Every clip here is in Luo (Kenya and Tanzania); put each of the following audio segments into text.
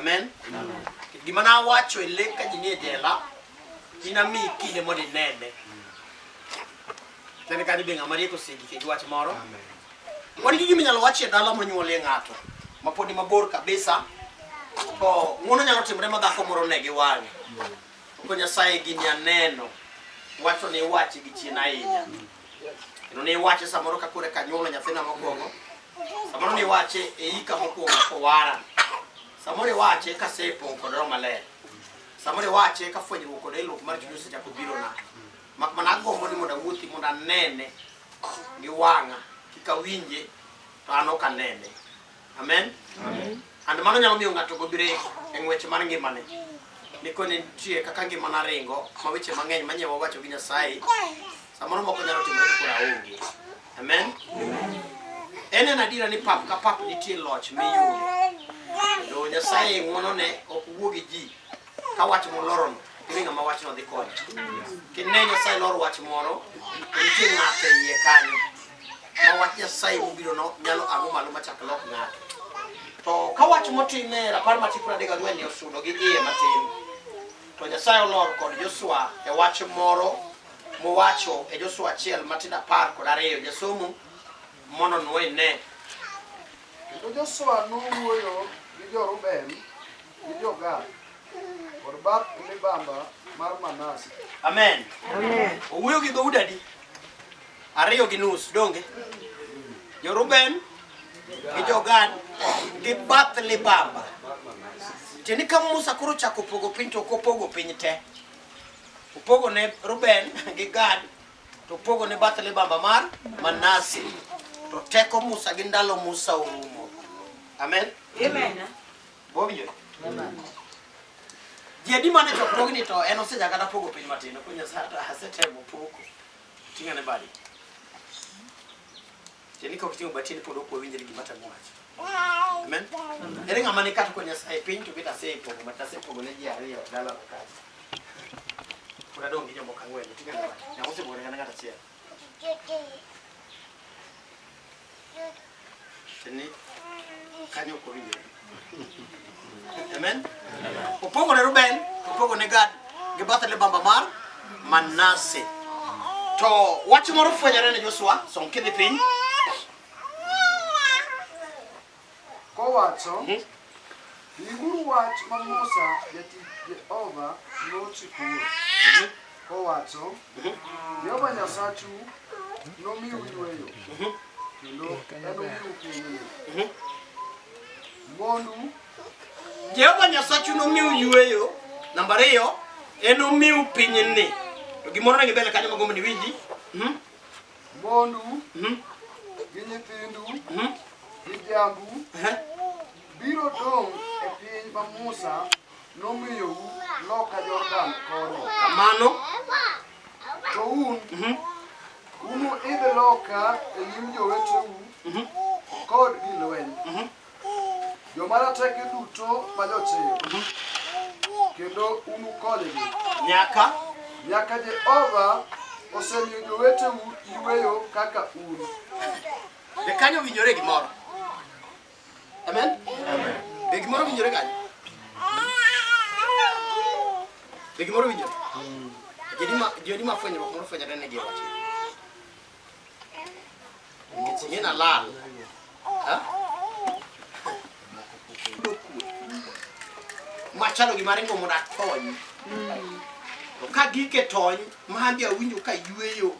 Amen. Gima nawacho e lek ka ji nie jela, inamiyi kinde mondo inene. Tene kanyo be ng'ama riek osegike gi wach moro. Wan gi gima inyalo wach e dala monyuolie ng'ato ma pod ni mabor kabisa to ng'wono nyalo timore ma dhako moro ne gi wang'e. Ko Nyasaye gini aneno wacho ni iwache gi chien ahinya. Kendo ne iwache samoro ka koro eka anyuolo nyathina mokwongo. Samoro ne iwache e hika mokwongo kowara. Samoro iwache kasepong' kod Roho Maler. Samoro iwache ka fwenyruok kod elruok mar chuny osechako birona. Mak mana agombo ni mondo awuothi mondo anene gi wang'a kik awinje to an ok anene. Amen. Amen. And mano nyalo miyo ng'ato go break e ng'wech mar ngimane. Nikone nitie kaka ngimana ringo ma weche mang'eny manye wawacho gi Nyasaye samoro moko nyalo timore to koro aonge. Amen. En en adiera ni pap ka pap nitie loch miyudo. Kendo Nyasaye ng'wonone ok wuo gi ji ka wach molorono ere ng'ama wachno dhi konyo. Kine Nyasaye lor wach moro to nitie ng'ato e iye kanyo ma wach Nyasaye mobirono nyalo ang'o malo machak lok ng'ato. To ka wach motim e rapar matin 34 ni osudo gi iye matin, to Nyasaye olor kod Joshua e wach moro mowacho e Joshua achiel matindo 12. Jasomo mondo nwo ine. Kendo Joshua nowuoyo gi jo-Reuben gi jo-Gad kod bath libamba mar Manase. Amen. Amen. Owuoyo gi dhoudi adi? Ariyo gi nus, donge? Jo-Reuben gi jo-Gad gi bath libamba. Tiende ni ka Musa koro ochako pogo piny to ok opogo piny te. Opogo ne Reuben gi Gad to opogo ne bath libamba mar Manase. To teko Musa gi ndalo Musa orumo. Amen. Amen. Bowinjore? Ji adi mane chokruogni to en oseja kata pogo piny matin. Ok Nyasaye to asetemo poko. Ting'ane badi. Tiende ni ka ok iting'o badi tiende pod ok wawinjre gima temo wacho. Amen. Ere ng'ama ni kata ko Nyasaye piny to bet asepogo but asepogo ne ji ariyo dala na kacha. Pod adong' gi jomoko ang'wen. Ting'ane badi. Ng'ama osepogo ne kata ng'at achiel. Ni kanyo ok owinjore. Amen. Opogo ne Reuben, opogo ne Gad, gi bath libamba mar Manase. To wach moro fwenyore ne Joshua, som kidhi piny. Kowacho, Winjuru wach ma Musa jatich Jehova nochikou, kowacho, Jehova Nyasachu nomiu yweyo, kendo enomiu pinyni. Mondu Jehova Nyasachu nomiu yweyo. Namba ariyo, enomiu pinyni. To gimoro ne mbele kanyo magombo ni winji. Mondu gi nyithindu gi jambu biro dong' e piny ma Musa nomiyou loka Jordan koni. Kamano. To un, unuidh loka e nyim joweteu kod gilweny. Joma rateke duto ma jochir, kendo unukonygi. Nyaka Nyaka Jehova osemiyo joweteu yueyo kaka un. Be kanyo owinjore gimoro? Amen? Be gimoro owinjore kanyo? Be gimoro owinjore? Ji adi ma fwenyruok moro fwenyore negi e wachni? Nikech ing'e nalal. Ha? Machalo gima ringo mondo atony. To ka gike tony, ma an be awinjo ka yueyo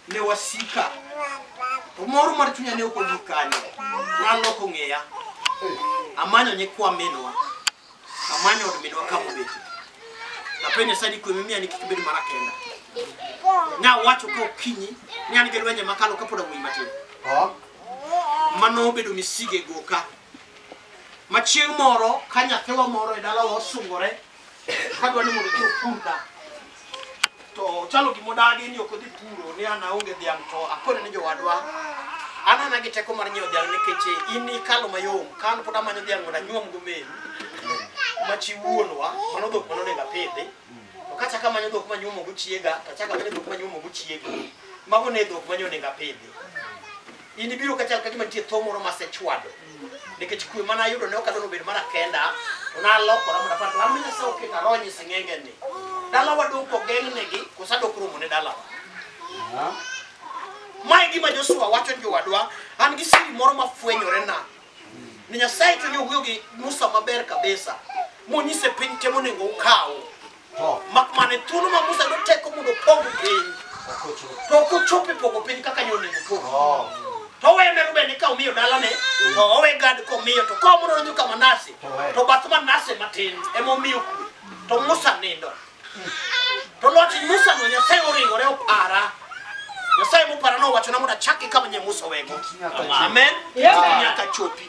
ne wasika. To mor mar chunya ne ok ogik kanyo. Naloko ng'eya. Amanyo nyikwa minwa. Amanyo od minwa kama obetie. Apenjo Nyasaye ni kwe mimiya ni kik bed mara kenda. Nawacho ka okinyi ni an gi lwenje makalo kapod awuoyi matin. Mano obedo misige goka. Ma chieng' moro ka nyathiwa moro e dalawa osungore kadwa ni mondo odhi opurna. To chalo gima odagi ni ok odhi puro ni an aonge dhiang' to akone ni jowadwa an ana gi teko mar nyiewo dhiang' nikech in ikalo mayom ka an pod amanyo dhiang' mondo anyuom go meru ma chi wuonwa mano dhok mane onego apidhi to kachako amanyo dhok manyuomo go chiega to achako amanyo dhok manyuomo go chiegi mago ne dhok mane onego apidhi in ibiro kachal ka gima nitie tho moro masechwado nikech kwe mana ayudo ne ok adwa ni obed mara kenda. To nalokora mondo apar to an ma Nyasaye oketo arony e sing'enge ni. Dalawa dong' kogeng'negi koso adok romo ne dalawa. Ma e gima Joshua wacho ni jowadwa, an gi siri moro mafwenyore na. Ni Nyasaye to nowuoyo gi Musa maber kabisa. Monyise piny te monego ukaw. Mak mana e thuolo ma Musa yudo teko mondo opog piny. To ok ochopo e pogo piny kaka nyo onego opog. To oweyo ne Reuben ka omiyo dalane, to owe Gad komiyo, to ka omono nyuka Manase, to bath Manase matin ema omiyo kwe. To Musa nindo. To loch Musa no Nyasaye oringore opara. Nyasaye mopara nowachona mondo achaki kama nye Musa owego. Amen. Nyaka chopi.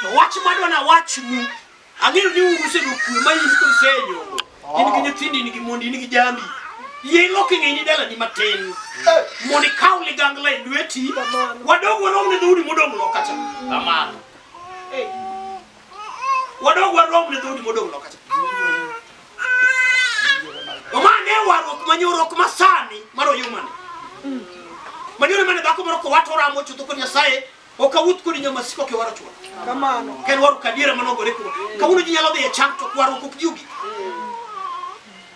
To wach madwa nawachnu Ang'eyo ni un usedo kwe ma in koro isenyombo. In gi nyithindi, in gi mondi, in gi jambi. Yie ilok ing'e ni dalani matin. Mondo ikaw ligangla e lweti. Wadog warom ne dhoudi modong' loka cha. Kamano. Wadog warom ne dhoudi modong' loka cha. To ma ne warruok manyoro ok masani mar oyumani. Manyoro mane dhako moro kowato ramo chutho kod Nyasaye Ok awuoth kodi nyamasiko kiwaro chuora. Kamano. Ka en warruok adiera mane ogore kuoma. Kawuono ji nyalo dhi e chang to warruok ok jiwgi.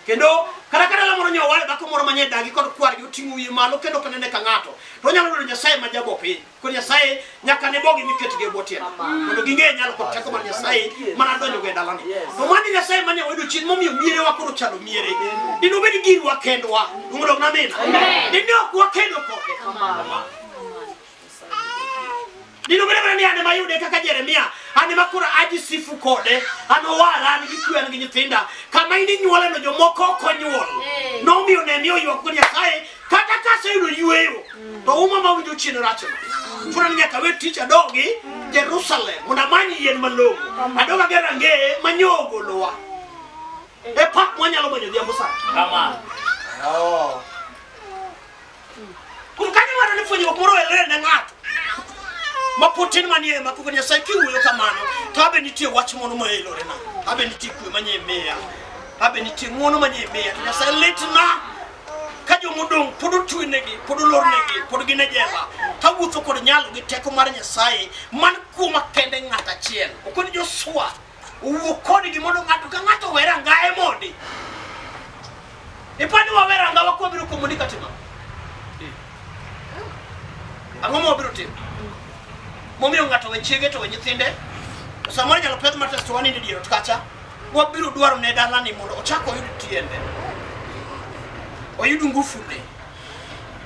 Kendo kata ka dala moro nyoware dhako moro manye dagi kod kwargi oting'o wiye malo kendo ok nene ka ng'ato. To onyalo bedo Nyasaye ma jabo piny. Kod Nyasaye nyaka ne bogi miketgi e bwo tiende. Mondo ging'e nyalo kod teko mar Nyasaye mana donjogo e dalani. To mano Nyasaye mane wayudo chien momiyo mierewa koro chalo miere. Dine obed girwa kendwa. Mondo amina. Dine ok wakedo kode. Dino bende mana ni an ema ayude kaka Jeremia, an ema koro ajisifu kode, an owara, an gi kwe, an gi nyithinda. Kama in inyuoleno jomoko ok onyuol. Nomiyo Nehemia oywak kod Nyasaye, kata ka aseyudo yueyo, to uma ma winjo chien rachno. Chuna ni nyaka we tich adogi Jerusalem mondo amany yien malong'o. Adog ager rangeye manyo ogolowa. E pak mwanyalo manyo odhiambo sani. Kamano. Oh. Koro kanyo ng'ato ni fwenyruok moro elere ne ng'ato. Ma pod tin manie ma koko Nyasaye kiwuoyo kamano to abe nitie wach moro ma elorena. Abe nitie kwe manie miya. Abe nitie ng'wono manie miya. To Nyasaye litna ka jomodong' pod otwenegi, pod olornegi, pod gin e jela. Kawuotho kod nyalo gi teko mar Nyasaye man kuoma kende ng'at achiel. Okoni Joshua owuo kodgi mondo ng'ato ka ng'ato owe rangaye mondi. Ipani wawe rangawa kwa biro kuom mondi katimo? Ang'o ma wabiro timo? Momiyo ng'ato we chiege to we nyithinde. To samoro inyalo pedh matres to wanindo e dier ot kacha. Wabiro dwaro ne dalani mondo ochak oyud tiende. Oyud ngufune.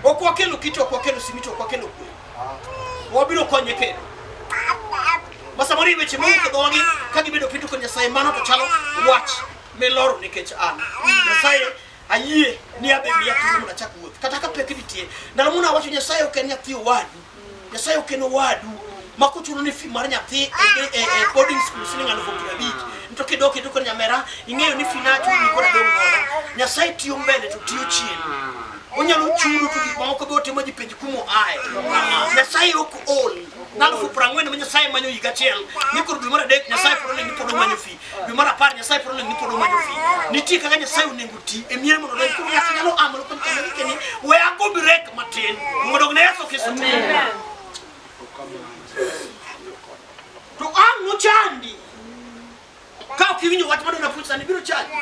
Ok wakelo kite, ok wakelo simiti, ok wakelo kwe. Wabiro konye kendo. Ma samoro weche mowuok e dhogi ka gibedo piny to kod Nyasaye mano to chalo wach miloro nikech an. Nyasaye ayie ni abe miya thuolo mondo achak wuoth. Kata ka pek nitie, ndalo moro awacho Nyasaye ok en nyathi owadu. Nyasaye ok en owadu ma kochuno ni fee mar nyathi e boarding school siling 50,000 to kidok iyudo ka nyamera ing'eyo ni fee nachulo ni koro adong' godo. Nyasaye tiyo mbele to tiyo chien. Onyalo chulo to gik mamoko be otimo ji penj kuma oaye. Nyasaye ok ol. Na 40,000 ma Nyasaye manyo higa achiel. Ni koro dwe mar adek Nyasaye pod oling' ni pod omanyo fee. Dwe mar apar Nyasaye pod oling' ni pod omanyo fee. Nitie kaka Nyasaye onego ti e miere mondo odonj. Koro ng'ato nyalo amo kod kama gikeni we ago break matin mondo odog ne Yesu Kristo. To ang' nochandi. Ka ok iwinjo wach madona puonj sani biro chandi.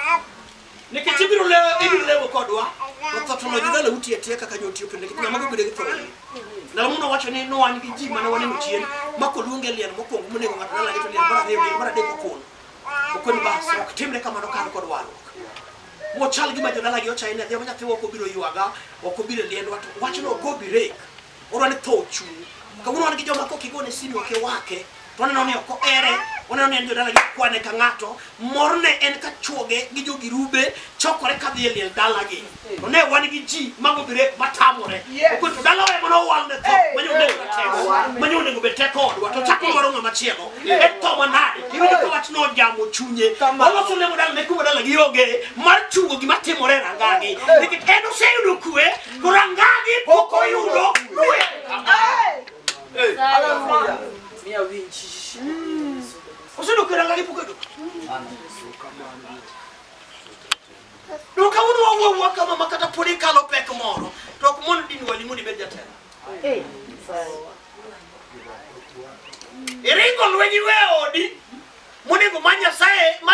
Nikech ibiro lewo ibiro lewo kodwa. To tho to lojo dala uti atiya kaka nyotiyo pile nikech ng'ama bedo gi tho. Ndalo moro wacho ni nowan gi ji mane waneno chien ma koluonge e liel mokwongo monego ng'ato dalagi to liel mar ariyo liel mar adek okon. Okoni bas ok timre kamano kan kod warruok. Mochal gima jodalagi ochaye ni adhiambo nyathiwa ok obiro ywaga, ok obiro e liendwa to wachno ok obi rek. Odwa ni tho ochung'. Kawuono wan gi joma kok igone simu ok iwake. To oneno ni ok ohere, oneno ni en jodalagi kwane ka ng'ato, morne en ka chuoge gi jogirube chokore ka dhi e liel dalagi. To ne wan gi ji mago birek matamore. Yes. Okwe to dalawa ema nowal ne tho, manyo onego teko, manyo onego bed teko odwa, to chako dwaro ng'ama chielo. En tho manade? Iwinjo ka wach nojamo chunye. Oloso lemo dalane kuma dalagi onge mar chungo gima timore e rangagi. Nikech en oseyudo kwe, to rangagi pok oyudo kwe. Hallelujah. Oseyudo kwe rangagi pok oyudo kwe. To kawuono wawuo awuoa kama ma kata pod ikalo pek moro, to ok mon din wali mondo ibed jatelo. Iringo lweny iwe odi monego ma Nyasaye ma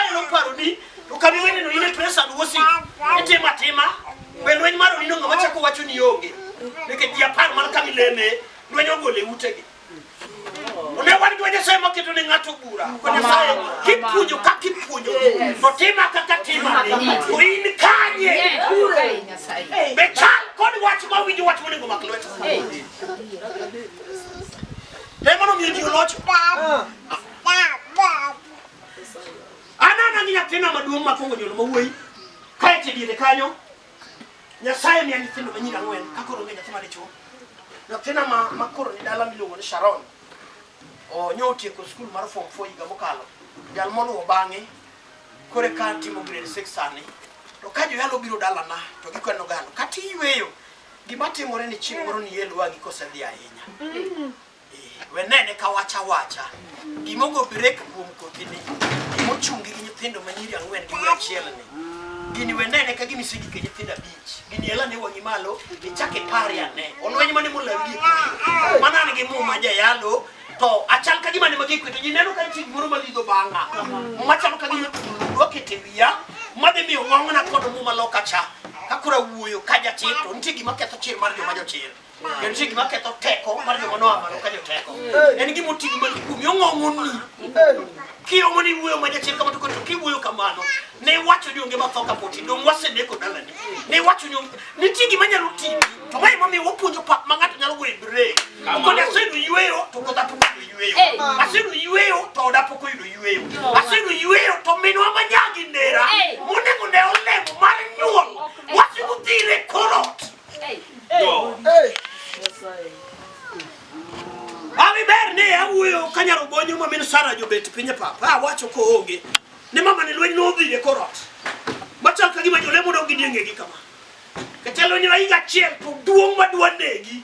Kipuonjo kaka ipuonjo to tima kaka timani to in kanye? Be chal kod wach ma winjo wach monego mak lweta. Ema nomiyo ji olocho. An ana gi nyathina maduong' makwongo nyuolo ma wuoyi. Kaeto e diere kanyo, Nyasaye miya nyithindo ma nyiri ang'wen ka koro onge nyathi madichuo. Nyathina ma, ma koro ni dala miluongo ni Sharon, o, nyo otieko skul mar form 4 higa mokalo. Jal moluwo bang'e, koro eka timo grade 6 sani. To ka joyalo obiro dalana, to gikweno gano. Kata iyweyo, gima timore ni chieng' moro ni el wang'i kosedhi ahinya. We nene ka wacha wacha. Gima ogo brek kuom kothini, gima ochungi gi nyithindo ma nyiri ang'wen gi wuoyi achiel ni. Gini we nene ka gima isegik e nyithindo abich. Gini ela ne wang'i malo, ichak ipari ane. Olweny mane molawi gi e kori. Mana an gi muma jayalo, to achal ka gima ne magi kwe to ji neno ka nitie gimoro malidho bang'a. Muma chalo ka gima dwa keto e wiya, madhi miyo ng'ong'na kod muma loka cha. Ka koro awuoyo ka jachir to nitie gima ketho chir mar joma jochir. Kendo nitie gima ketho teko mar joma noa malo ka joteko. En gima oting'i malo kuomi, ong'ong'oni. Kiromo ni wuoyo ma jachir kama to koro kiwuoyo kamano, ne iwacho ni onge matho kapoti, dong' waseneko dalani. Ne iwacho ni onge, nitie gima nyalo timi. To mae emomiyo wapuonjo pap ma ng'ato nyalo goyo break. Okoni aseyudo yueyo to kotha pok oyudo yueyo. Aseyudo yueyo to oda pok oyudo yueyo. Aseyudo yueyo to minwa ma nyagi ndera monego ne olemo mar nyuol. Wasigu dhire korot. Awi ber ni awuoyo ka nyarobonyo ma min Sara jobet piny e pap. Awacho koonge. Ni mama ni lweny nodhi e kor ot. Machal ka gima jolemo dong' gi dieng'egi kama. Kata lweny ma higa achiel to duong' madwa negi.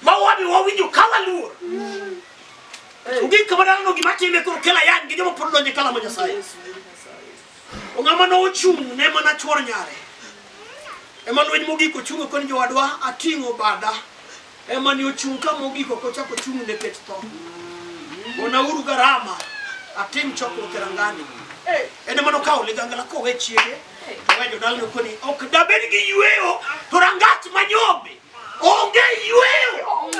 Ma wabi wawinjo ka waluor. Ogik kama dalano gima time koro kela yany gi joma pod donjo e kalamo Nyasaye. Ng'ama nochung' ne mana chuor nyare. Ema lweny mogik ochung' koni jowadwa ating'o bada. Ema ni ochung' ka mogik ok ochako ochung' nikech tho. Gonauru garama atim chokruok e rangani. En ema nokawo ligangla kowe chiege to we jodalane koni ok dabed gi yueyo to rangach manyombe onge yueyo.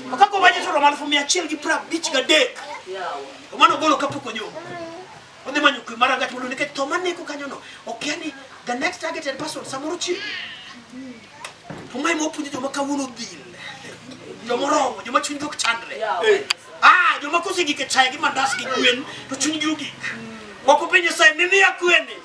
To kaka owacho to romo 153,000. To mano ogolo kapok onyombo. Odhi manyo kwe mar rangach mondo nikech tho maneko kanyono okia ni the next targeted person samoro chiegni. To mae mopuonjo joma kawuono dhil. Joma oromo, joma chunygi ok chandre. Ah, joma kosegik e chae gi mandas gi gwen to chunygi ogik. Moko penjo Nyasaye, mimiya kweni.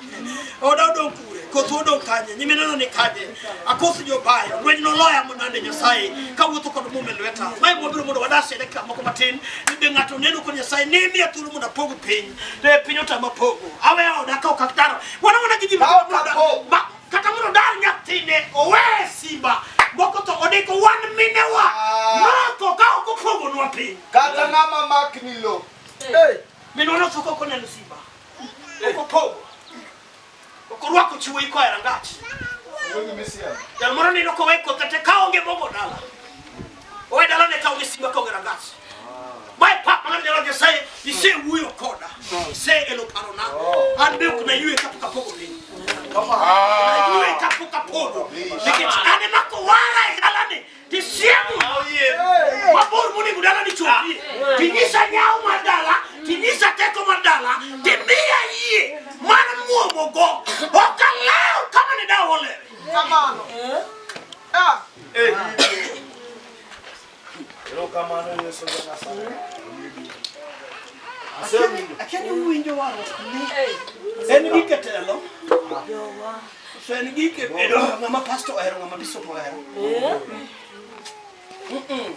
Oda odong' kure? Koth odong' kanye? Nyimineno ni kanye? Akoth jobayo. Lweny noloya monande Nyasaye kawuotho kod muma e lweta. Mae mwabiro mondo wadas e dakika moko matin. Ni be ng'ato neno kod Nyasaye ni miya thuolo mondo apog piny. To e piny otama pogo. Aweyo oda ka ok ataro. Wan awana gi ji Ka ok mondo- apogo. kata mondo dar nyathine owe simba. Moko to odiko wan minewa. Ah. Notho ka ok opogonwa piny. Kata ng'ama makni lo. Hey. Minwa notho ka ok oneno simba. Ok opogo. Ok orwako chi wuoyi koa e rangach. Wuoyi misiam. Jal moro neno kowe kothe te ka onge mogo dala. Owe dala ne ka onge simba ka onge rangach. Mae pap mar nyalo Nyasaye isewuoyo koda. Iseelo parona. An be ok nayue kapok apogo piny. Nayue kapok apogo. Nikech an ema kowara e dalani tisiemo mabor monego dala ni chopie. Tinyisa nyawo mar dala, tinyisa teko mar dala, timiya yie mar muomogo. Ok alew kama ne dawa olewe. Kamano. Ah. Erokamano Yesu ja Nazareth. Asewinjo. Akia ni uwinjo warruok ni en gike telo. So en gike bedo ng'ama pastor ohero ng'ama bishop ohero. Mm-mm.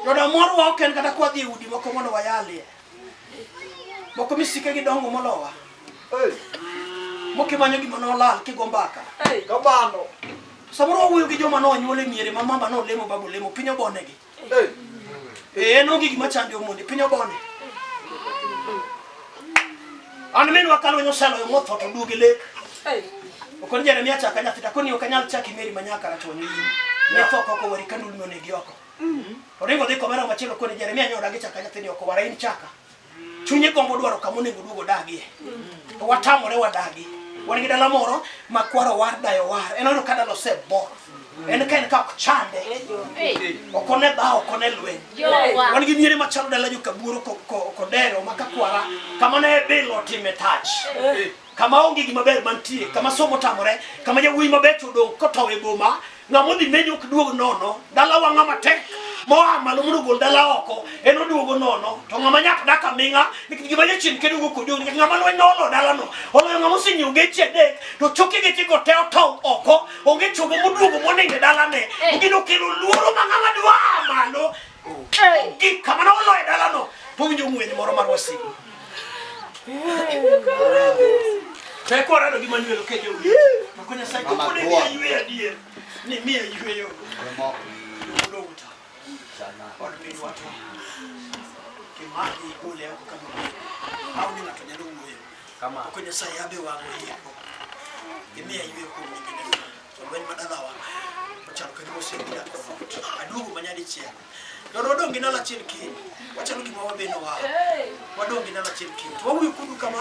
Joda morwa ok en kata kwadhi e udi moko mondo wayalie. Moko misike gi dongo molowa. Hey. Moko imanyo gima nolal kigo mbaka. Kamano. Samoro wawuoyo gi joma nonyuol e miere ma mama nolemo baba olemo piny obonegi. Hey. Eh, en onge gima chande omondi piny obone. An minwa ka lweny oseloyo motho to duoge lek. Ok ni Jeremia chaka nyathi to koni ok anyal chaki Mary ma nyaka rachuonyo in. Ne tho koko wari ka ndulme onegi oko. Oringo dhi komera machielo koni Jeremia nyoda gi chaka nyathini oko wara in chaka. Chunye gombo dwaro kama onego oduog odagie. To watamore wadagi. Wan gi dala moro ma kwaro war dayo war. En oyudo ka dala osebor. En ka en ka ok chande. Ok one dhawo, ok one lweny. Wan gi miere machalo dala jokabuoro kodero ma kakwara kama ne bilo otime tach. Kama onge gima ber mantie, kama somo otamore, kama jawuoyi mabecho odong' kotow e boma, ng'ama odhi menyo ok duog nono, dalawa ng'ama tek moa malo mondo ogol dala oko, en oduogo nono, to ng'ama nyap dak aming'a, nikech gima jachien kedo go kodi onge, nikech ng'ama lweny nolo dalano, oloyo ng'ama osenyiewo geche adek, to choke gechego te otow oko, onge chogo moduogo monindo e dalane, gino okelo luoro ma ng'ama dwa aa malo, gik kama noloyo e dalano, to owinjo ng'weny moro mar wasigu. Teko arado gi Manuel okejo wiye. Mako Nyasaye Mama kopo ne Goa. miya yweyo adier. Ni miya yweyo. Odong' ta. Od minwa to. Kimaki igole oko kama. Au ni ng'ato nyalo wuoyo. Mako Nyasaye abe wang'o iye. Imiya yweyo kuom nyingene. To lweny ma dalawa ochalo ka gima osebira kod ot. Aduogo manyadichiel. To wadong' gi ndalo achiel kiny. Wachalo gima wabeno wa. Wadong' gi ndalo achiel kiny. To wawuoyo kodu kama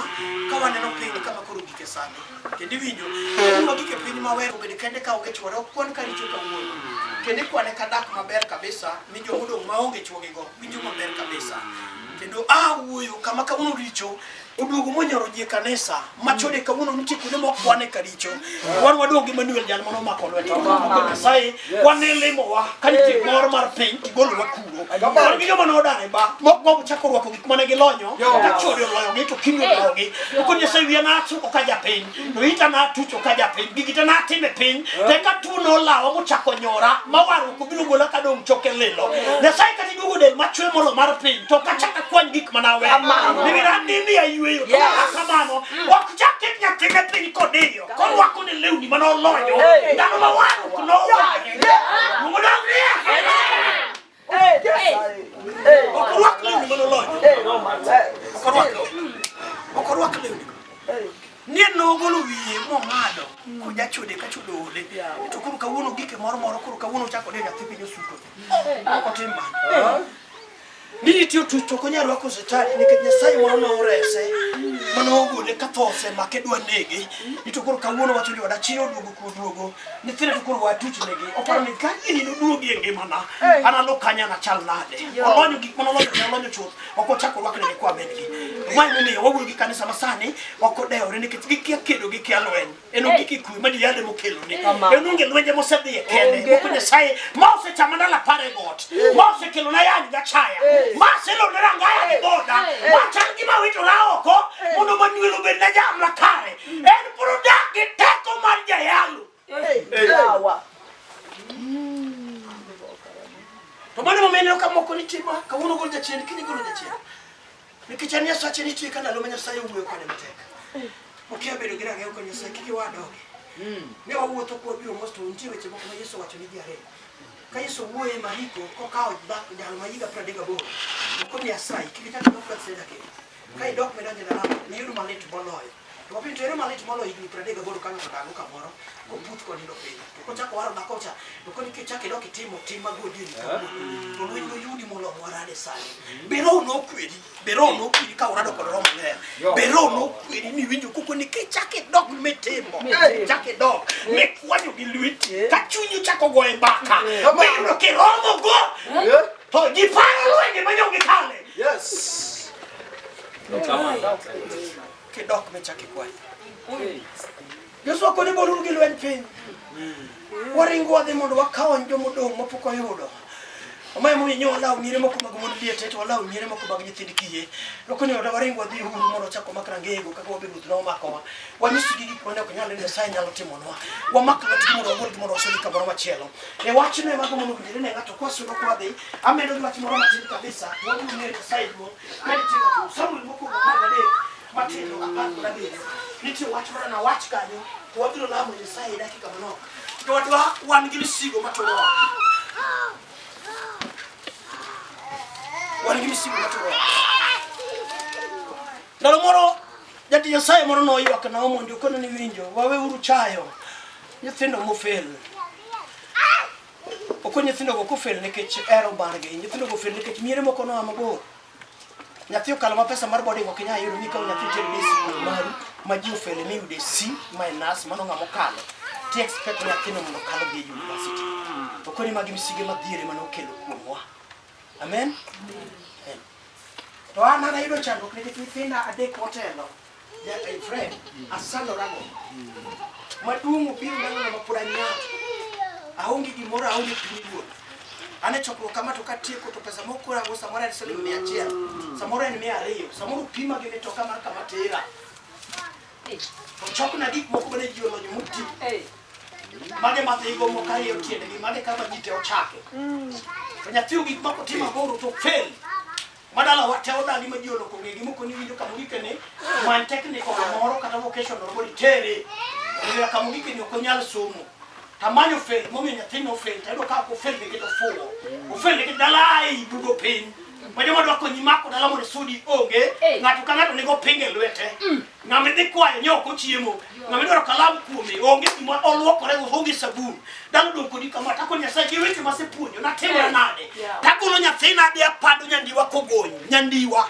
ka waneno piny kama koro gike sani. Kendo iwinjo, kendo gike piny mawer obed kende ka onge chwore ok kwan ka richo kawuono. Kendo ikwane ka dak maber kabisa mi jomodong' maonge chwogigo winjo maber kabisa. Kendo a wuoyo kama kawuono richo oduogo monyoro ji e kanisa machode kawuono nitie kuonde ma ok kwane ka richo wan wadong' gi Manuel jal mane omako lwetwa Mako Nyasaye wan ne limowa ka nitie mor mar piny tigolowa kuro wan gi joma nodar e ba mok gombo chako rwako gik mane gilonyo ka chode oloyogi to kiny oloyogi to koro Nyasaye wiya natuko ka japiny to ita natucho ka japiny gigi te natimo e piny to eka tuo nolawa mochako nyora ma warruok obiro gola kadong' choke lilo Nyasaye kata iduogo del machwe molo mar piny to ok achak akwany gik mana aweyo nimira nini ayweyo to kata kamano ok chak ket nyathine piny kodiyo korwako ne lewni mane olonyo ndalo ma warruok noware Luongo dong' niya ok orwak lewni mane olonyo ok orwak ok orwak lewni nie nogolo wiye mong'ado kojachode ka chode ole to koro kawuono gike moro moro koro kawuono ochako diyo nyathi piny osuko ok otim mano ni nitie otuch to ok onyal rwako osiptal nikech Nyasaye moro norese mane ogole ka tho osemake dwa nege ni to koro kawuono wacho ni oda chiro oduogo koduogo nyithindo to koro watuch negi oparo ni ka gini noduogi e ngimana an alo kanya nachal nade olonyo gik mane olonyo te olonyo chuth ok ochako orwak negi kwa medgi to mae momiyo wawuoyo gi kanisa masani ok odewore nikech gikia kedo gikia lweny en onge gi kwe ma jiyande mokelone en onge lwenje mosedhiye kende moko nyasaye ma osechama ndalo apar e got ma osekelona yany gachaya ma aselone rangaya gi boda ma chal gima witora oko mondo manuel obed na jamna kare en pod odak gi teko mar jayalo to mano emomiyo ineno ka moko nitie ma kawuono gol jachien kiny igolo jachien Nikech an Nyasache nitie ka ndalo ma Nyasaye owuoyo kode matek. Okia bedo gi rang'ew ka Nyasaye kik iwadogi. Ne wawuotho kwabiro mos to nitie weche moko ma Yesu owacho ni ji ariyo. Ka Yesu owuoyo e Mariko kokawo dhako jal ma higa 38 okoni asayi kik ichak idok Bethsaida kendo. Ka idok midonjo e dalano niyud malit moloyo. To wapenjo to ere malit moloyo higni 38 ka ng'ato dago kamoro koputh konindo piny. To kochako waro dhako cha to koni kichako idok itimo tim mag odieri kawuono to lweny noyudi moloyo mwarade sani. Be roho nokwedi, be roho nokwedi ka urado kod roho maler. Be roho nokwedi miwinjo koko ni kichako idok mitimo, kichako idok mikwanyo gi lweti ka chunyi ochako goye mbaka miyudo kiromo go to ji paro lwenje ma nyo gikale. Yes. Kidok michako ikwanyo. Joshua koni boluru gi lweny piny. Waringo wadhi mondo wakony jomodong' mapok oyudo. Omaye momiyo nyo walawo miere moko mag mond liete to walawo miere moko mag nyithind kiye. To koni oda waringo wadhi uru mondo wachak wamak rangeyego kaka wabe ruoth nomakowa. Wanyisgi gik mane ok nyal ni Nyasaye nyalo timonwa. Wamak lwetgi mondo wagolgi mondo wasudi kamoro machielo. E wachno ema agombo mondo owinjre ne ng'ato kwasudo kwadhi. Amedo gi wach moro matin kabisa. Wabiro ng'eyo Nyasaye duong'. Ka nitie ng'ato Samuel mokwongo 13 matindo 17. Nitie wach moro nawach kanyo to wabiro lamo Nyasaye e dakika manok. To wadwa wan gi misigo maturowa. Wan gi misigo maturowa. Ndalo moro jatich Nyasaye moro noywak na omondi okono ni winjo waweuru chayo nyithindo mofel. Ok nyithindogo kofel nikech ero margi, nyithindogo ofel nikech miere moko noa mabor. Nyathi okalo ma pesa mar boarding ok inyal yudo mikawo nyathi tero e sikul maru ma ji ofele miyude C minus mano ng'ama okalo. Ti expect nyathino mondo okal odhi e university. To koni magi misige madhiere mane okelo kuomwa. Amen? Amen. To an an ayudo chandruok nikech nyithinda adek motelo. Ja, friend, asandorago. Maduong' obiro ndalono ma pod anyap. Aonge gimoro, aonge piny wuon. An e chokruok kama to katieko to pesa mokorago samoro en siling 100, samoro en 200, samoro pima gi mitoka mar kama tera. To chokna gik moko mane ji olonyo moti. Mage madhigo moko ariyo tiendgi, mage kama ji te ochake. To nyathi ogik moko timo aboro to fail. Madala wa te odagi ma ji oloko ng'egi moko ni winjo kama ogike ni many technical moro kata vocational moro itere. Omiyo kama ogike ni ok onyal somo. Tamanyo fail momiyo nyathino fail tayudo ka ok ofail nikech ofuwo. Ofail nikech dala ai bugo piny. Ma joma dwa konyi mako dala mondo isudi onge. Ng'ato ka ng'ato nigo pinga e lwete. Ng'ama idhi kwayo ni ok ochiemo. Ng'ama idwaro kalam kuome onge gima oluokore go onge sabun. Dala odong' kodi kama tako Nyasaye gi weche masepuonjo natimora nade. Tagolo nyathina adhi apando nyandiwa kogony. Nyandiwa.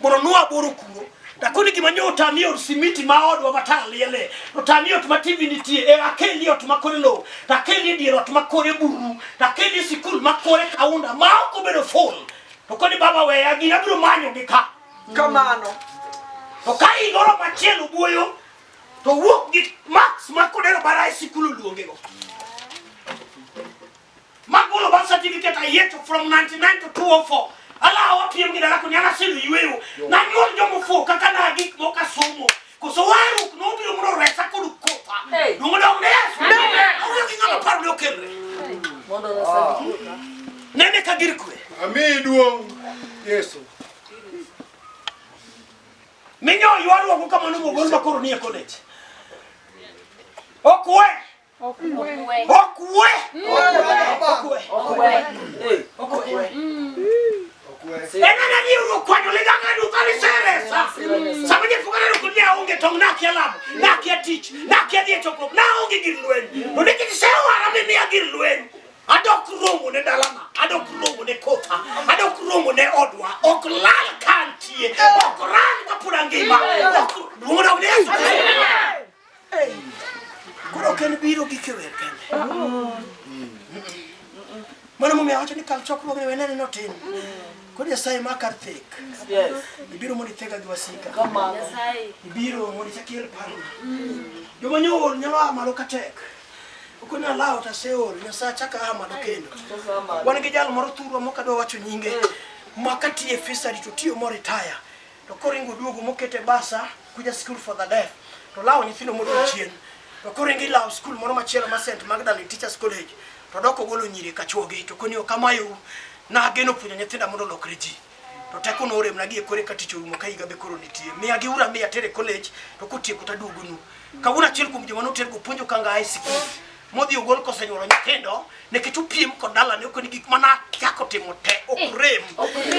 Mondo nwa aboro kuro. Takoni gima nyo otami od simiti ma odwa ma taya liele. Otami ot ma TV nitie. E akeli ot ma kore lowo. Takeli e dier ot ma kore buru. Takeli e sikul ma kore kaunda ma ok obedo full. To koni baba weya gina abiro manyo gi ka. Kamano. To ka igoro machielo buoyo to wuok gi marks ma kodero bara e sikul oluongego. Magolo birth certificate ayiecho from 99 to 204. Alawa piem gi dala koni an asedo yweyo. Nanyuol jomofuwo kaka na gik moko asomo. Koso warruok nobiro mondo oresa kod kotha. Duong' odong' ne Yesu. Awuoyo gi ng'ama paro ne okelre. Nene ka gir kwe. Amiyi duong' Yesu. Minyo ywaruok kamano mogol makoro nie college. Ok we. Ok we. Ok we. Ok we. En ana ni uru kwanyo liganga duka ni seresa. Sama je fugare ko ni aonge tong na kia lamo, na kia tich, na kia dhi e chokruok, na aonge gir lweny. To nikech isewara mi miya gir lweny. Adok romo ne dalana, adok romo ne kotha, adok romo ne odwa, ok lal ka antie, ok ran kapod angima, ok duong' odog ne Yesu. Koro ok en biro gi kiwer kende. Mano momiyo awacho ni kal chokruok ne wenene notin. Koro Nyasaye ma kar thek. Ibiro mondo ithega gi wasika. Ibiro mondo ichak iel parona. Joma nyool nyalo aa malo katek. Ok ni alawo to aseol, Nyasaye chak aa malo kendo. Wan gi jal moro thurwa mok adwa wacho nyinge. Ma katiyo e fishery to tiyo mo retire. To koringo oduogo mokete basa kuja school for the deaf. To lawo nyithindo modong' chien. To koringo ilawo skul moro machielo ma St. Magdalene Teachers College. To dok ogolo nyiri ka chuogi. To koni ok amayou. Nageno puonjo nyithinda mondo olokre ji. To teko noremna gi e kore ka tich orumo ka higa be koro nitie. Miya gi ura miya tere college to kotieko to aduogonu. Kawuono achiel kuom joma notergo puonjo kanga high school. Modhi ogol kosenyuolo nyithindo nikech opiem kod dalane ok ni gik mana chako timo te ok rem.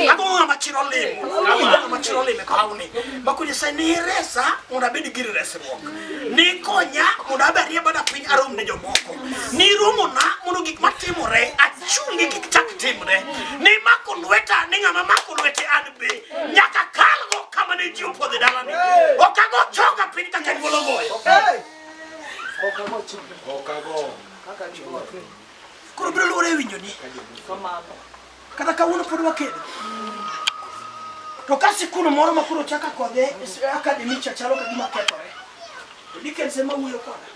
Ago ng'ama chiro limo. Ago ng'ama chiro limo e pawni. Mako Nyasaye ni resa mondo abed gir resruok. Ni konya mondo abe arie bada piny arom ne jomoko. Ni romona mondo gik matimore achungi kik chak timre. Ni mako lweta ni ng'ama mako lwete an be nyaka kalgo kama ne ji opodhe dalani. Ok ago chonga piny kaka nyuolo goyo. Okago. Koro biro luwore e winjoni. Kata kawuono pod wakedo. To ka sikul moro ma koro chaka kode academy cha chalo ka gima kethore. To Dickens ema wuoyo koda.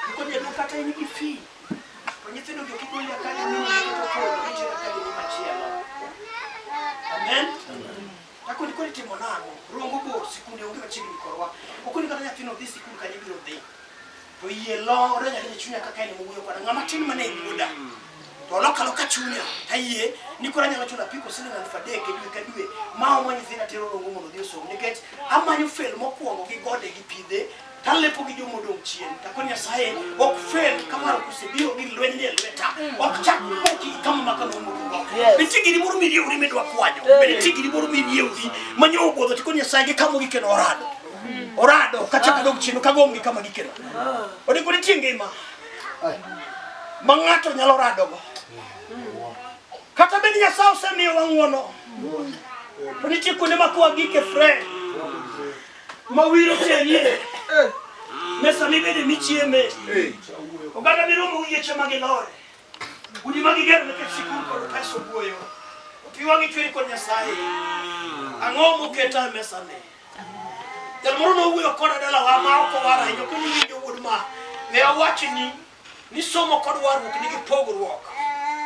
Nikoni jaduong' kata in gi fee. To nyithindo gi ok igol e academy ni to koro gitero academy machielo. Amen. Takoni koro itimo nang'o? Rongo bor, sikunde onge machiegni korwa. Okoni kata nyathino dhi sikul kanye biro dhi. To yie lore nyaka chunya kaka en mowuoyo koda. Ng'ama tin mane e wuoda. To oloka aloka chunya. Tayie ni koro anyalo chulo apiko siling 3000 e dwe ka dwe. Ma omo nyithinda tero Rongo mondo odhi osom. Nikech amanyo fail mokwongo gi gode gi pidhe. Talepo gi joma odong' chien. Takoni Nyasaye ok fail ka warruok osebiro gi lweny ni e lweta. Ok chak moki kama maka nomokogo. Nitie giri moro miriewri midwa kwanyo. Be nitie giri moro miriewri manyo obudho tikoni Nyasaye gi kama ogikeno orado. Orado kachako dog chien kagom gi kama gikeno. Onego nitie ngima ma ng'ato nyalo radogo. Kata bed ni Nyasaye osemiyowa ng'wono, to nitie kuonde ma kwa gike friend ma wiro terie. Mesa mibede michieme. Oganda miromo yieche ma gilore. Udi ma gigero nikech sikul kod pesa owuoyo. Pi wang'i chweri kod Nyasaye. Ang'o moketa e mesa ni? Jal moro nowuoyo koda dalawa ma ok owar ahinya, ok ni winjo wuod ma. Ne awachni ni somo kod warruok nigi pogruok.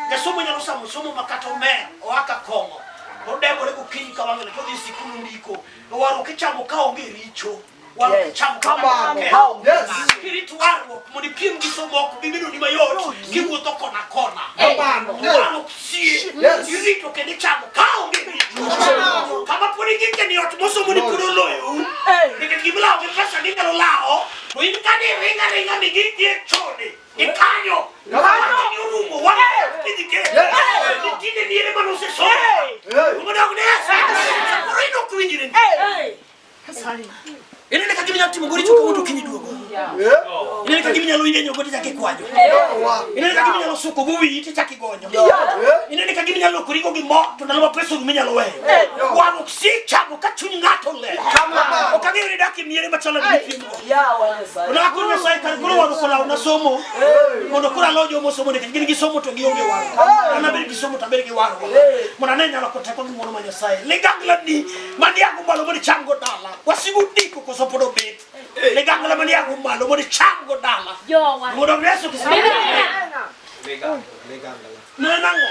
Jasomo nyalo samo somo ma kata omer, oa ka kong'o, to odembore gokinyi ka wang'e to odhi sikul ndiko. To warruok ichamo ka onge richo. Warruok ichamo ka ng'ato ok ketho. Yes. Kirit warruok mondo ipiem gi somo ok bi bedoni mayot kiwuotho kona kona. Kamano. Warruok sie. Yes. Irito kendo ichamo ka onge richo. Kama pod ingike ni ot mosomo ni pod oloyou. Nikech gimilawo gi pesa ginyalo lawo. To in ka ni ringa ringa mi gidhi e chode. Ikanyo. Wach ni orumo. Wach pidhi ke. Nitinde niere mane osesomo. Rumo dok ne. Samoro in ok winjre. Inene ka gima inyalo timo goricho kawuono okinyi duogo. Inene ka gima inyalo yienyo go tichako ikwanyo. Inene ka gima inyalo suko go wiyi tichako igonyo. Inene ka gima inyalo lokori go gi mo to ndalo ma pesa orumo inyalo weyo. Warruok si chamo ka chuny ng'ato ler. Ok ang'eyo ni dak e miere machalo gi mipimgo. Onako Nyasaye kar koro warruok olawo na somo. Mondo koro alo joma osomo nikech gin gi somo to gionge warruok. An abed gi somo to abed gi warruok. Mondo ane nyalo kod teko gi ng'wono mar Nyasaye. Ligangla ni maniago malo mondo icham go dala. Wasigu diko koso pod obet. Ligangla maniago malo mondo icham go dala. Jowa. Mondo Yesu Kristo. Ne en ang'o?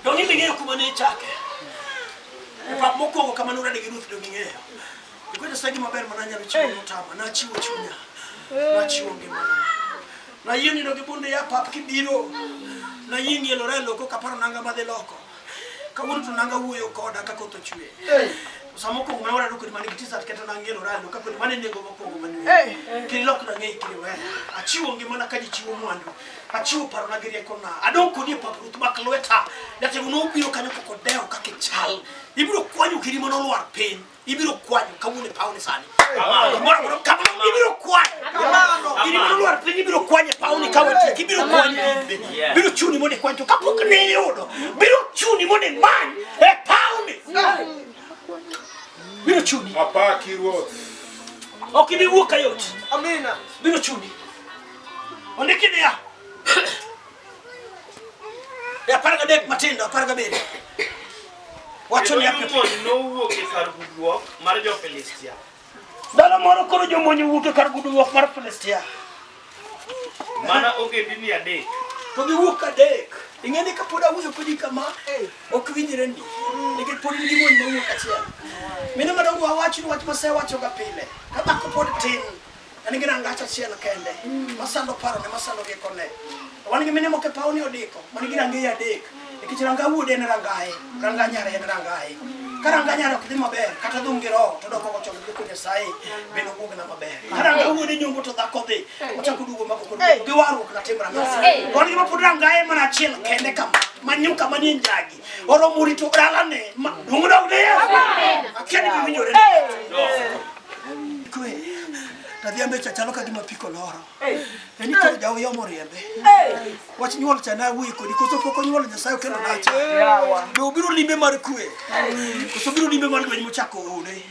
Donge ing'eyo kuma ne ichake? E pap mokwongo kama nurade gi Ruth donge ing'eyo? Nikech Nyasaye gima ber mana anyalo chiwo notama, nachiwo chunya, nachiwo ngimana. Nayie nindo gi bunde ya pap kibiro, nayie ng'ielora e loko kaparo nanga madhi loko. Kawuono to nanga wuoyo koda ka koth ochwe. Sama mokwongo mane warado kodi mane gi t-shirt kata nang'ielora e loko kodi mane nengo mokwongo mane Kiri lok na ng'eyi kiri weya. Achiwo ngimana ka ji chiwo mwandu. Achiwo parona gi riekona. Adong' kodi e pap Ruth mak lweta. Jatelo nobiro kanyo kok odewo kaka ichal. Ibiro kwanyo kidi mane olwar piny. Ibiro kwanyo kawuono e pawni sani. Gimoro amora kamano ibiro kwanyo. Kidi mane olwar piny ibiro kwanyo e pawni ka watiek. Ibiro kwanyo in be. Biro chuni mondo ikwany to kapok ne iyudo. Biro chuni mondo imany e pawni. Biro chuni. Apaki Ruoth. Ok ibi wuok kayot. Amina. Biro chuni. Ondiki niya. E 13 matindo 17. Wacho niya Kendo jomony nowuok e kar gudruok mar jo-Filistia. Ndalo moro koro jomony owuok e kar gudruok mar Filistia. Mana ogendini adek. To giwuok adek. Ing'e ni kapod awuoyo kodi kama, ok winjre ni. Nikech pod in gi mony mawuok achiel. Mine madongo awachni wach masewachoga pile. Ka dhako pod tin, en gi rangach achiel kende. Masando parone, masando riekone. To wan gi mine moko e pawni odiko, man gi rangeye adek. Nikech ranga wuode en rangaye, ranga nyare en rangaye. Ka ranga nyare ok dhi maber, kata dhum gi roho, to dok oko chon gi Nyasaye, bende owuogna maber. Ka ranga wuode nyombo to dhako dhi, ochako duogo mako kod gi warruok natim ranga. Wan gi mapod rangaye mana achiel kende kama, manyuka manie njagi. Oromo rito dalane, dong dok ne Yesu. Akia ni giwinjore. Kwe, tadhiambe cha chalo ka gima pi koloro. En koro jaoya moriembe. Wach nyuol cha na wuoyi kodi koso pok onyuolo Nyasaye okelo nacha. Be obiro limbe mar kwe. Koso obiro limbe mar lweny mochako ode.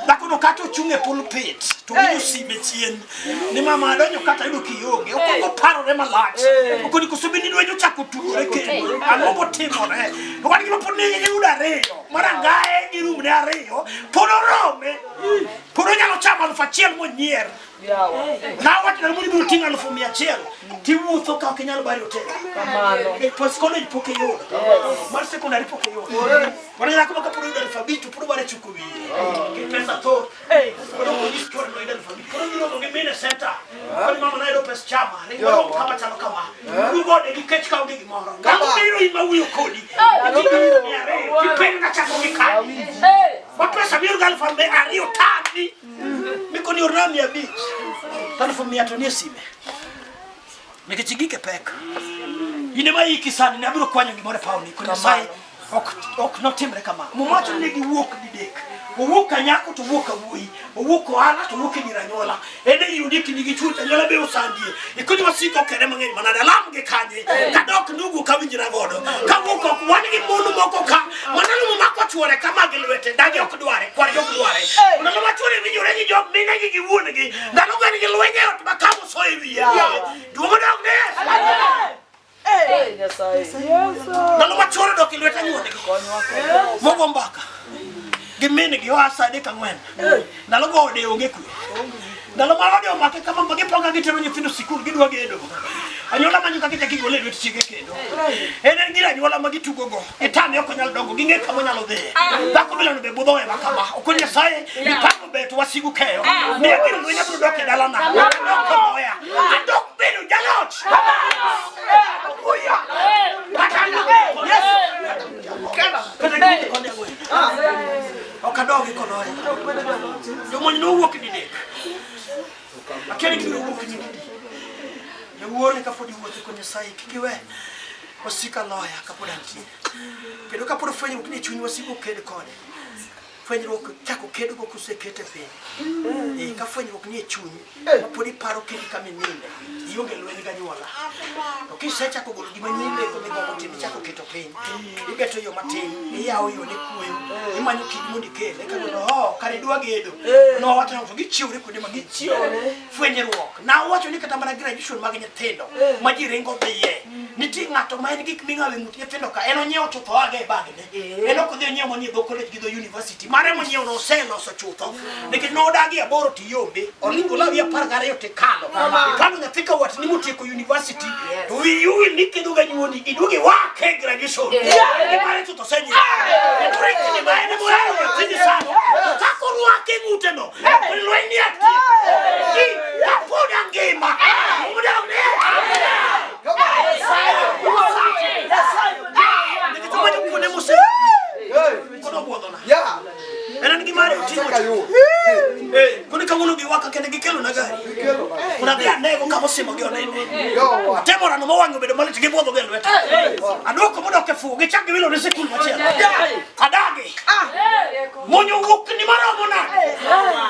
Dhakono kata ochung' e pulpit to winjo sime chien ni mama adonjo kata ayudo kionge. Okwongo parore malach. Okoni koso bende lweny ochako tugore kendo. Ang'o motimore? To wan gima pod ne yudo ariyo. Mar angaye gi rumne ariyo pod orome. Pod onyalo chamo 1000 monyier. Nawacho na mondo ibiro ting'o 100,000 tiwuotho ka ok inyal bari otel. Nikech post college pok iyudo. Mar secondary pok iyudo. Wan gi dhako ma kapod oyudo 5000 to pod obare chuko wiye. Nikech pesa thoth. Koro ok onyis chwore ni oyudo 5000. Koro giromo gi mine center. Koro mama nayudo pes chama. Ring marom kama chalo kama. Urugo ode gi kech ka onge gimoro. Ng'ama biro in mawuoyo kodi. Iting'o 200,000. Kipenjo nachako gi kanye. Ma pesa miyudo gi 2,000 tami. Mikoni orna 500. 1,100 to nie sime. Nikech gike pek. In ema iki sani ne abiro kwanyo gimoro e pawni. Koro Nyasaye ok notimre kama. Muma wacho ni ne giwuok didek. Owuok ka nyako to owuok ka wuoyi. Owuok ohala to owuok e dier anyuola. En e yudi kindi gi chuny to anyuola be osandie. Ikonyo wasiko kere mang'eny manade alam gi kanye. Kadok nugu kawinjra godo. Kawuok oko wan gi mon moko ka manalo momako chuore kama gi lwete dagi ok dware kwargi ok dware. Ndalo ma chuore winjore gi jo minegi gi wuon-gi. Ndalo gani gi lweny e ot ma kamo soyo e wiye. Duogo dok ne. Ndalo ma chuore dok e lwet anyuondgi. Mogo mbaka. Gi min-gi oa sa 3:04. Ndalo go ode onge kwe. Ndalo ma ode omake kama ma giponga gitero nyithindo sikul gidwa gedo. Anyuola manyo kaka ichako igole e lwet chiege kendo. En en gir anyuola ma gitugogo. Gitame ok onyal dongo, ging'e kama onyalo dhiye. Dhako bilano be budho wewa kama. Ok Nyasaye, mipango ber to wasigu keyo. Miya gir lweny abiro dok e dalana. Adok koloya. Adok bedo jaloch. Haleluya. Kata gini koni ang'wen. Ok adogi koloya. Jomonj nowuok didek. Akia ni gibiro wuok nyididi. Jawuoro kapod iwuotho ko Nyasaye kik iwe wasika loya kapod antie. Kendo kapod fwenyruok ni chuny wasigu oked kode. Fwenyruok chako kedogo kosekete piny. Eh, ka fwenyruok ni e chuny ma pod iparo kedi kama ininde, ionge lweny gi anyuola. To kisechako golo gima nyime komigombo timo ichako keto piny. Ibeto yo matin, iyawo yo ne kuoyo, imanyo kidi mondo ikel. Eka mondo oh, kare idwa gedo. Nowacho to gichiwre kuonde ma gichiwre. Fwenyruok. Nawacho ni kata mana graduation mag nyithindo ma ji ringo dhiye. Nitie ng'ato ma en gik ming'awo e ng'ut nyithindo ka en onyiewo chutho oago e bagne. En ok odhi onyiewo manie dho college gi dho university. Mare monyiewo no oseloso chutho. Nikech nodagi aboro tiyombe, oringo lawi 12 tikalo. Ikalo nyathi ka watni motieko university, to wiyi owil ni kedo ga nyuoni, iduogi iwake graduation. Gi mare chutho osenyiewo. Kendo rikni ma en mohero nyathini sana. To kaka orwake ng'ute no, lweny ni atieko. Gi kapod angima. Mondo ne. Nikech omanyo kuonde mose kono obwodhona. En an gi mare oting'o. Koni kawuono giwaka kende gikelo na gari. Kuna dhi anego kama osimo gi onene. Atemo rano ma wang'e obedo malit gibwodho gi e lweta. Aduoko modok e fuwo gichak giwilo ne sikul machielo. Adagi. Monyo wuok ni maromo nade?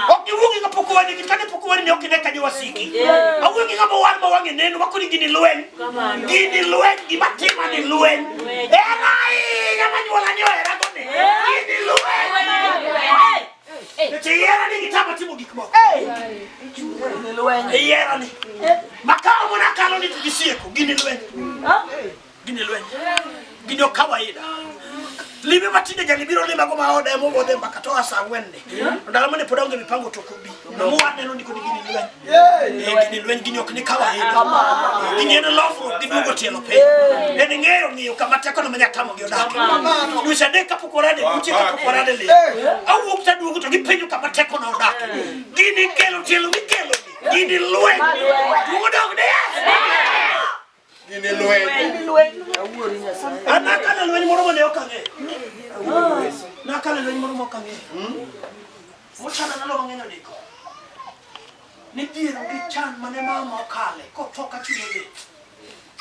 Ok giwuogi kapok owani gi kane pok owani ne ok ine ka jowasiki. Awuoyo gi ng'ama owar ma wang'e neno ma koni gini lweny. Gini lweny gima tima ni lweny. Hera ahinya manyuola ni ohera go ni. Gini lweny. Nikech ihera ni gitama timo gik moko. Ihera ni. Makao mona kalo ni to gisieko. Gini lweny. Gini lweny. Gini ok kawaida. Limbe matinde jali biro lima go maoda emo bodhe mbaka to asa ang'wen ni. To ndalo mane pod aonge mipango to ok obi. Nomuwa neno ni kodi gini lweny. Eh, gini lweny gini ok ni kawaida. Gini en lokruok giduogo tielo piny. En ng'eyo ng'iyo kama teko no manya tamo gi odak. Dweche adek kapok warade buche kapok warade le. Awuok taduogo to gipenjo kama teko no odak. Gini kelo tielo mikelo ni. Gini lweny. Duogo dog ne. Gini lweny. An nakalo lweny moro mane ok ang'eyo. Nakalo lweny moro mok ang'eyo. Mochana ndalo mang'eny odiko. Ni dhiero gi chan mane mama okale kotoka chunye lit.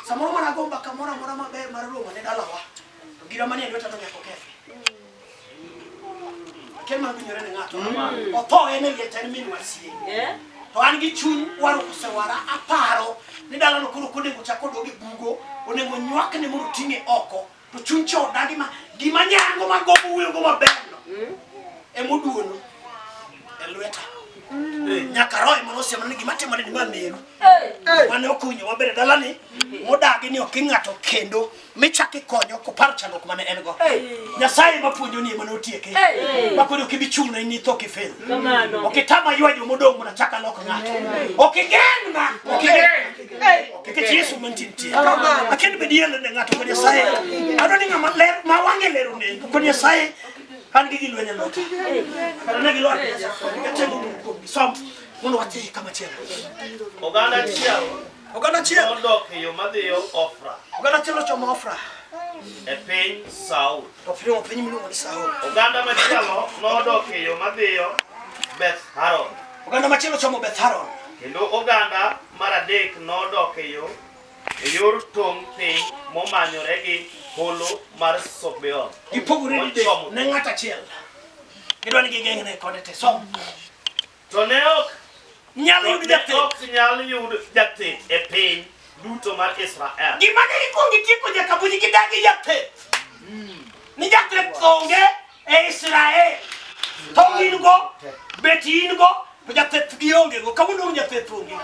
Samoro mana go mbaka moro amora maber mar romo ne dalawa. To gira manie lweta to nyaka okethi. Akia ni winjore ne ng'ato. Otho en e liech en min wasie. To an gi chuny warruok osewara aparo ni dalano koro ok onego chak odog e bugo, onego nywakne mondo oting'e oko. To chuny cha odagi ma gima nyango ma gombo wuoyogo maberno emoduono e lweta. Nyaka roho ema nosiemona ni gima timore ni ma meru. Mane okunyo maber e dalani modagi ni ok ing'ato kendo michak ikonyo koparo chandruok mane en go. Nyasaye ema puonjo ni ema notieke. Ma koro ok ibi chung'na in itho kifel. Ok itama ywa jomodong' mondo achak alok ng'ato. Ok igeng'na. Ok igeng'. Nikech Yesu mantie nitie. Akia ni bed ielo ne ng'ato kod Nyasaye. Adwa ni ng'ama ler ma wang'e ler onen kod Nyasaye. An gi gilweny e lweta. Kata ne gilwar Gatego kuomgi. Som mondo wadhi kama chielo. Oganda achiel Oganda achiel. nodok e yo madhiyo Ofra Oganda achiel ochomo Ofra. e piny Saul. To piny piny miluongo ni Saul. Oganda machielo nodok e yo madhiyo Beth Haron. Oganda machielo ochomo Beth Haron. Kendo oganda mar adek nodok e yo e yor tong' piny momanyore gi holo mar Sobeon. Gipogore didek Mochomo ne ng'at achiel. Gidwa ni gigeng'ne kode te. Som. To ne ok Nyalo to yud ne jatheth. ok nyal yud jatheth e piny duto mar Israel. Gima ne gikwongo gitieko nyaka buji gidagi jatheth. Ni jatheth onge e Israel. Tong in go, bet in go, to jatheth gionge go. Kawuono onge jatheth onge.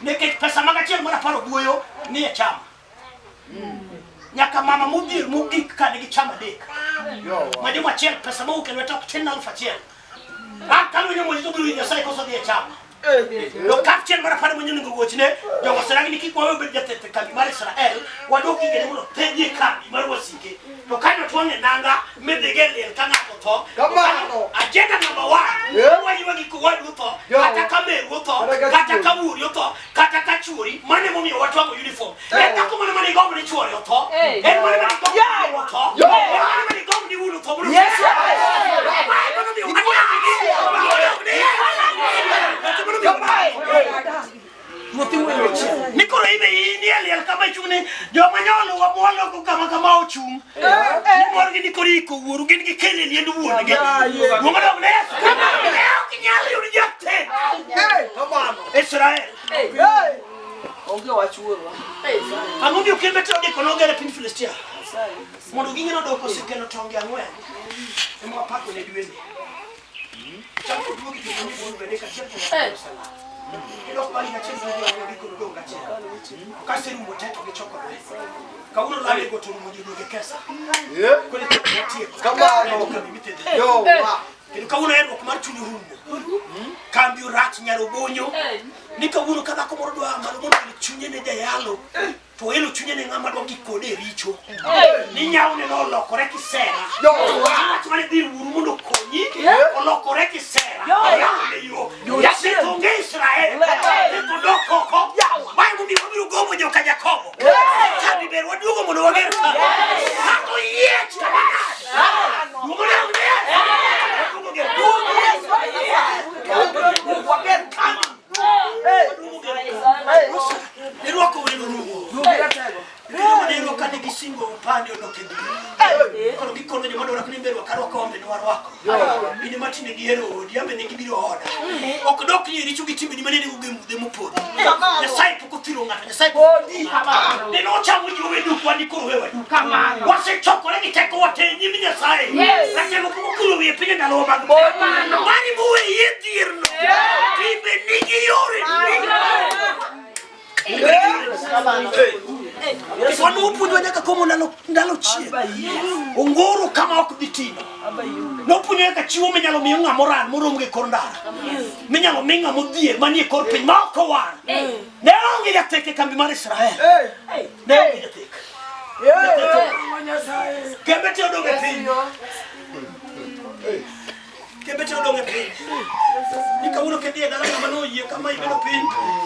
Nikech pesa mag achiel mar apar obuoyo ni e chama. Nyaka mama modhier mogik ka nigi chama adek. Ma juma achiel pesa mowuok e lwete ok tin 1000. An kalwenyo mondo to biro Nyasaye koso dhi e chama. To kap chiel mar apar mwenye onego gochne jogo oseragi ni kik wawe obed jatheth e kambi mar Israel wadwok gigene mondo thedhi e kambi mar wasike. To kanyo twang'e nanga midhigo e liel ka ng'ato tho. Kamano. Agenda number one. Yeah. Waywagi kowadu otho, Yo. kata ka meru otho, Kata ka kata ka chuori. wuori otho, kata ka chuori, mano emomiyo watwang'o uniform. En dhako mane mane igombo ni chuore otho? Hey. En mane mane igombo ni wuoro otho? Yo. En mane mane igombo ni wuon otho? Mondo- Yes. Mae monomiyo wadagi. Ni koro ibe in e liel kama ichung' ni joma nyoluwa mwaloko kama kama ochung' ni morgi ni koro iko wuoru gin gi kele liend wuon-gi. Luongo dong ne Yesu. Kamano ne ok nyal yud jatheth. Israel. Onge wach wuorwa. Ang'o miyo kembe te odiko noger e piny Filistia? Mondo ging'e ni odoko osekelo tonge ang'wen. Ema wapako ne dweni. Chako duogi to ni wuon bende kachiel kuom ariyo oselal. Gidok bang'e achiel duogo ariyo giko nodong' achiel. Kaserumo te to gichokore. Kawuono lale go to rumo ji oduogo e kesa. Koro itieko watieko. Kamano. Kambi mithedhe. Yowa. Kendo kawuono herruok mar chuny orumo. Kambi orach nyar obonyo. Ni kawuono ka dhako moro dwa malo mondo oel chunye ne jayalo. To oelo chunye ne ng'ama dwa gik kode e richo. Ni nyawne no olokore kisera. Wach mane dhi wuoru mondo okonyi olokore kisera. Oyawne yo. Jatheth onge Israel. Jatheth odok oko. Mae momiyo wabiro gombo joka Jakobo. Kambi ber waduogo mondo wager kambi. Kata oyiech kama nade. Duogo ne onge. Waduogo ger Wager kambi. Waduogo ger kambi. Irwako welo rumo. Kendo mane irwako kane gisingo upande odok e dhi. Koro gikono joma dwaro ni ber wakarwako ombe ne warwako. In ema tinde gihero odi, ambe ne gibiro oda. Ok dok ni richo gi timbeni mane nego gi mudhe mopodho. Nyasaye pok othiro ng'ato, Nyasaye pok othiro ng'ato. Neno ochamo ji owe duk wan koro we waduk. Wasechokore gi teko wa te e nyim Nyasaye. Ratego pok okuro wiye piny e ndalowa mag Mani mowe yie dhierno. Timbe nigi yore. Wan nopuonjwa nyaka komo ndalo ndalo chieng'. Ongoro kama ok dhi timo. Nopuonjwa nyaka chiwo minyalo miyo ng'ama oran morom gi kor ndara. Minyalo mi ng'ama odhier manie kor piny ma ok owar. Ne onge jathek e kambi mar Israel. Ne onge jathek. Kembe te odong' e piny. Kembe te odong' e piny. Ni kawuono kidhi e dala ng'ama noyie kama ibedo piny,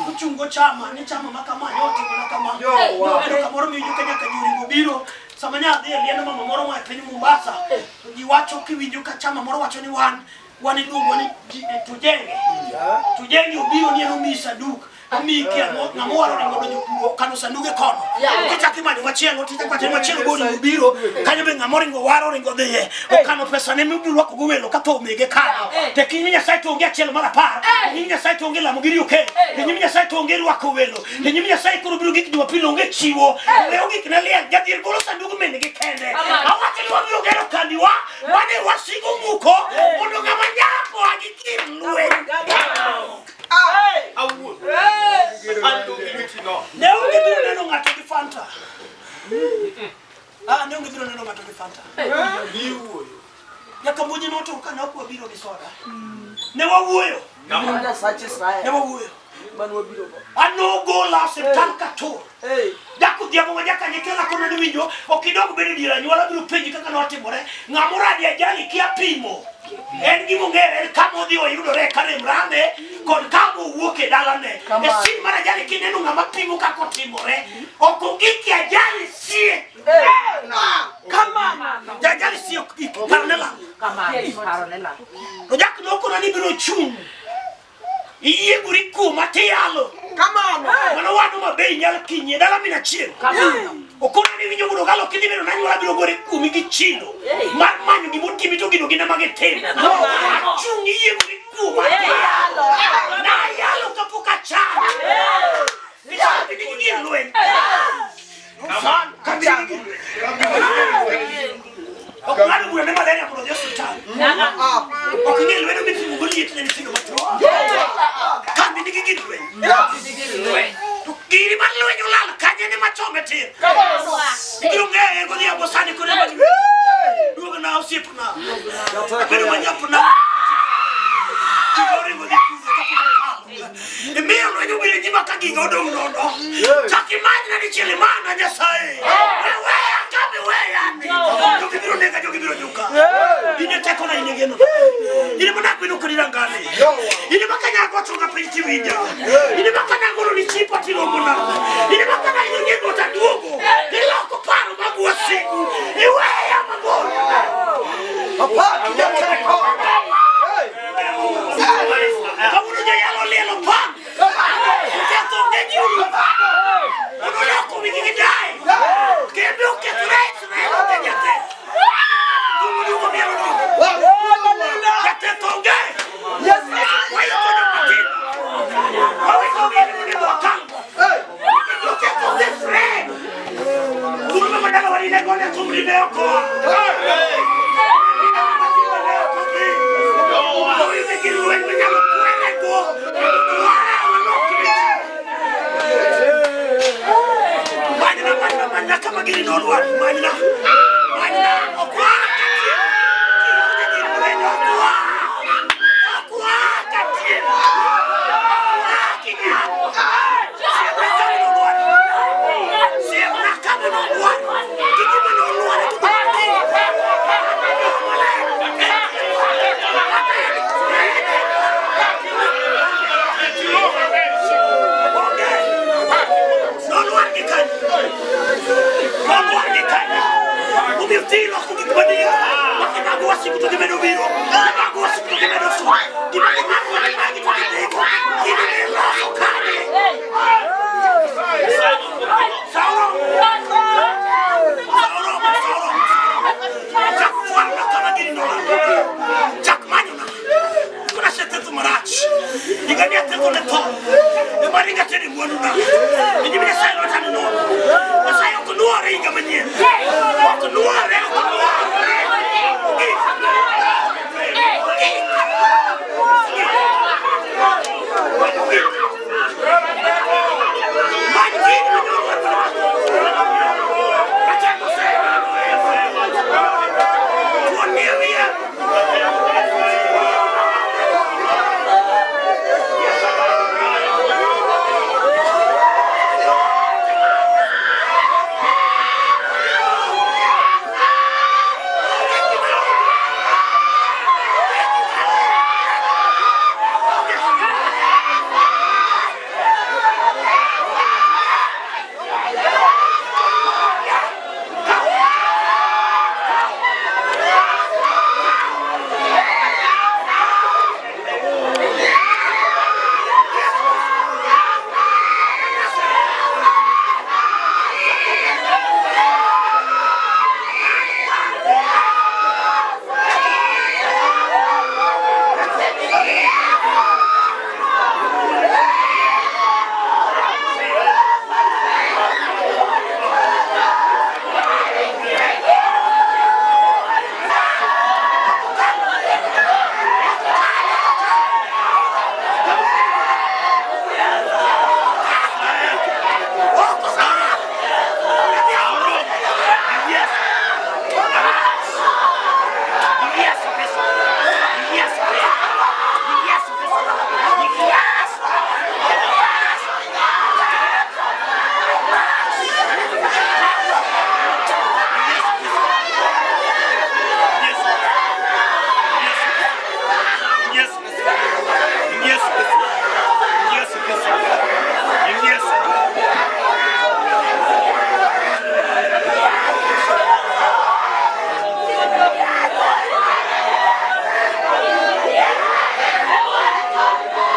ochungo chama, ni chama ma kama nyotimona kama. Nobedo kamoro miwinjo ka nyaka ji oringo biro. Sama nyadhi e liend mama moro moa e piny Mombasa, to ji wacho kiwinjo ka chama moro wacho ni wan wan iluongo ni tujenge. Tujenge obiro ni en omiyi sanduk. Omiyi kia ng'ama owaro ringo donjo kuro okano sanduge kono. Kichako imanyo machielo tichako wacho ni machielo go oringo biro. Kanyo be ng'ama oringo waro oringo dhiye. Okano pesa ne mibiro rwako go welo ka tho mege kanyo. To kinyim Nyasaye to onge achiel mar apar. Nyim Nyasaye to onge lamo gi riyo ke. To nyim Nyasaye to onge rwako welo. To nyim Nyasaye koro biro gik Jumapil onge chiwo. Weyo gik ne liel. Jadhier golo sandug min gi kende. Awacho ni wabiro gero kambiwa mane wasigo muko mondo ng'ama nyap oa gi gir lweny. Awuon. An donge lweti no. Ne onge biro neno ng'ato gi Fanta. Ah, ne onge biro neno ng'ato gi Fanta. Iwuoyo. Nyaka mbuji notur ka ne ok wabiro gi soda. Ne wawuoyo. Nyasache Israel. Ne wawuoyo. Mane wabiro go. An nogola osiptal ka tur. Hey. Dak odhiambo ma nyaka nyikela kono ni winjo ok idog bedo e dier anyuola biro penji kaka notimore. Ng'ama oradi ajali kia pimo. En gima ong'ere en kama odhi oyudore ka rem rame kod kama owuok e dalane. E sin mar ajali kineno ng'ama pimo kaka otimore ok ogik e ajali sie. Jajali sie ok gik parone lal. To jak nokona ni biro chung'. Iyiengori kuoma tiyalo. Kamano. Mano wadu ma be inyal kinyi e dala min achiel. Okona ni winjo mondo galo kidhi bedo nanyuola biro gore kuomi gi chilo mar manyo gimotimi to gino gin ema gitimo. Achung' yiego gi kuoma. Nayalo kapok achako. Kambi nigi gir lweny. Kambi nigi gir lweny. Ok ng'ado bura ne malaria mondo odhi osiptal. Ok ing'e lwedo mipimo go liet ne nyithindo matuo. Kambi nigi gir lweny. To giri mar lweny olal kanye ne machome tir. Ibiro ng'eye godhiambo sani kod ema duogna osiepna. Abedo manyapna. Oringo dhi kuno kapok okalo. Imiyo lweny obiro e nyima ka giga odong' nono. Chak imanyna dichiel imana Nyasaye. We weya kambi weya ni. Jogi biro nega jogi biro nyuka. In e tekona in e geno. In ema nakwino kodi rangane. In ema kanyago chonga piny tiwinja. In ema kanagolo ni chipa tiromona. In ema kanaidho nyego taduogo. Iloko paro mag wasigu. Iweya mabor. Apaki jateko. Kawuono joyalo lielo pan. Oketho onge jiuru. Unoloko wigi gi dai. Kendo okethre Israel onge jatelo. Duogo duogo mielo duogo. Jatelo onge. Waiko joma tindo. Wawito mielo monego wakal. Oketho onge Israel. Thuolo ma dala wadine gone thum ni ne ok oa.